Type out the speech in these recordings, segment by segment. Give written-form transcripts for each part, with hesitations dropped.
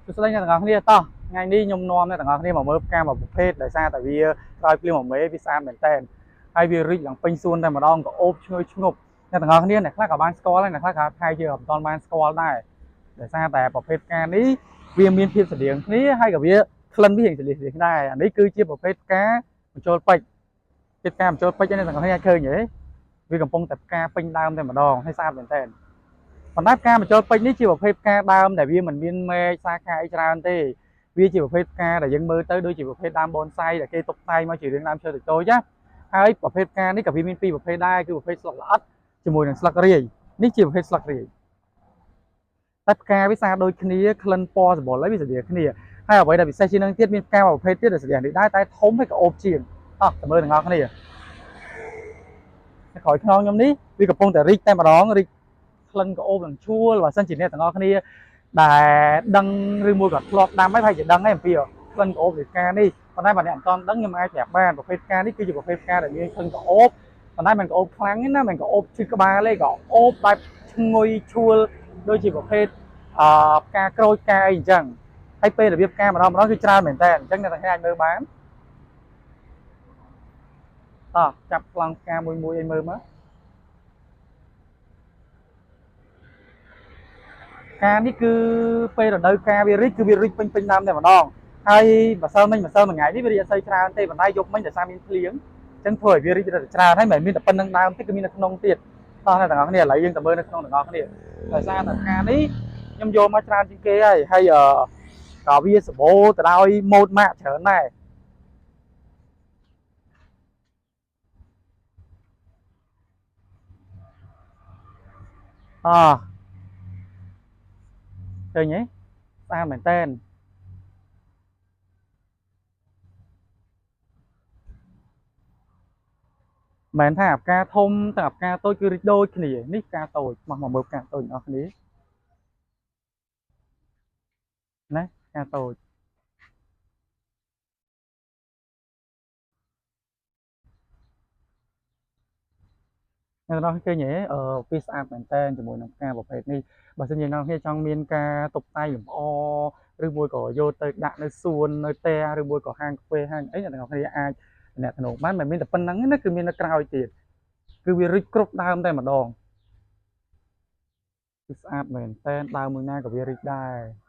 សួស្តីអ្នកទាំងអស់គ្នាតោះថ្ងៃនេះខ្ញុំនាំអ្នកទាំងអស់គ្នាមកមើលផ្កាមួយប្រភេទដោយសារតែវាក្រោយភ្លៀងមួយមេវាស្អាតមែនតើហើយវារីកឡើងពេញសួនតែម្ដងក៏អូបឈ្ងុយឈ្ងប់អ្នកទាំងអស់គ្នាអ្នកខ្លះក៏បានស្គាល់ហើយអ្នកខ្លះក៏ថៃជាមិនទាន់បានស្គាល់ដែរដោយសារតែប្រភេទផ្កានេះវាមានភាពស្រដៀងគ្នាហើយក៏វាក្លិនវារៀងស្រដៀងៗដែរអានេះគឺជាប្រភេទផ្កាបញ្ចូលពេជ្រផ្កាបញ្ចូលពេជ្រអ្នកទាំងអស់គ្នាអាចឃើញទេវាកំពុងតែផ្កាពេញដើមតែម្ដងហើយស្អាតមែនតើ ប៉ុន្តែផ្កាម្ជុលពេជ្រនេះជាប្រភេទផ្កាដើមដែលវាមិនមានមែកសាខាអីច្រើនទេវាជាប្រភេទផ្កាដែលយើងមើលទៅដូចជាប្រភេទដើមបនសៃដែលគេតុបតែងមកជារឿងដើមឈើតូចៗណាហើយប្រភេទផ្កានេះក៏វាមានពីរប្រភេទដែរគឺប្រភេទស្លឹកល្អិតជាមួយនឹងស្លឹករាយនេះជាប្រភេទស្លឹករាយតែផ្កាវាស្អាតដូចគ្នាក្លិនពណ៌សម្បុរហើយវាស្រដៀងគ្នាហើយអ្វីដែលពិសេសជាងនឹងទៀតមានផ្កាមួយប្រភេទទៀតដែលស្រដៀងនេះដែរតែធំហើយក៏អូបជាងតោះទៅមើលទាំងអស់គ្នាក្រោយខ្នងខ្ញុំនេះវាកំពុងតែរីកតែម្ដងរីក ក្លិនក្រអូបនឹងឈួលបើសិនជាអ្នកទាំងអស់គ្នាដែលដឹងឬមួយក៏ធ្លាប់ដាំហើយប្រហែលជាដឹងហើយអំពីក្លិនក្រអូបនៃផ្កានេះប៉ុន្តែបើអ្នកមិនទាន់ដឹងខ្ញុំអាចប្រាប់បានប្រភេទផ្កានេះគឺជាប្រភេទផ្កាដែលមានក្លិនក្រអូបប៉ុន្តែមិនក្រអូបខ្លាំងទេណាមិនក្រអូបឈឺក្បាលទេក៏អូបបែបឈ្ងុយឈួលដូចជាប្រភេទផ្កាក្រូចផ្កាអីអញ្ចឹងហើយពេលរបៀបផ្កាម្ដងម្ដងគឺច្រើនមែនតើអញ្ចឹងអ្នកទាំងគ្នាអាចមើលបានតោះចាប់ប្លង់ផ្កាមួយមួយឲ្យមើលមកផ្កានេះគឺពេលរដូវកាលវារីកគឺវារីកពេញពេញដើមតែម្ដងហើយម្សិលមិញម្សិលមួយថ្ងៃនេះវារីកអត់សូវច្រើនទេប៉ុន្តែយប់មិញដោយសារមានភ្លៀងអញ្ចឹងធ្វើឲ្យវារីករត់ច្រើនហើយមិនមែនមានតែប៉ុណ្្នឹងដើមទេគឺមាននៅក្នុងទៀតតោះអ្នកទាំងអស់គ្នាឥឡូវយើងទៅមើលនៅក្នុងទាំងអស់គ្នាដោយសារតែផ្កានេះខ្ញុំយកមកច្រើនជាងគេហើយហើយក៏វាសម្បូរទៅដោយម៉ូតម៉ាកច្រើនដែរអឃើញទេស្អាតមែនតើមិនថាផ្កាធំទាំងផ្កាតូចគឺរីកដូចគ្នានេះផ្កាតូចមកមកមើលផ្កាតូចទាំងអស់គ្នាណាផ្កាតូចអ្នកទាំងអស់ឃើញទេវាស្អាតមែនតើជាមួយនឹងផ្កាប្រភេទនេះបើសិនជាអ្នកគ្នាចង់មានការតុបតែងលម្អឬមួយក៏យកទៅដាក់នៅសួននៅផ្ទះឬមួយក៏ហាងកាហ្វេហាងអីអ្នកទាំងអស់គ្នាអាចអ្នកទំនងបានមិនមានតែប៉ុណ្្នឹងទេណាគឺមាននៅក្រោយទៀតគឺវារីកគ្រប់ដើមតែម្ដងគឺស្អាតមែនតើដើមមួយណាក៏វារីកដែរ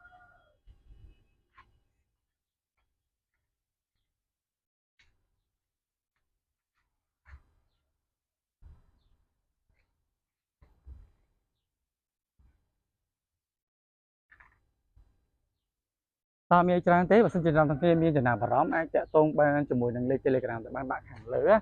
តើមានច្រើនទេបើសិនជាអ្នកទាំងគ្នាមានចំណាប់អារម្មណ៍អាចតាក់ទងបានជាមួយនឹងលេខ Telegram ដែលបានដាក់ខាងលើណា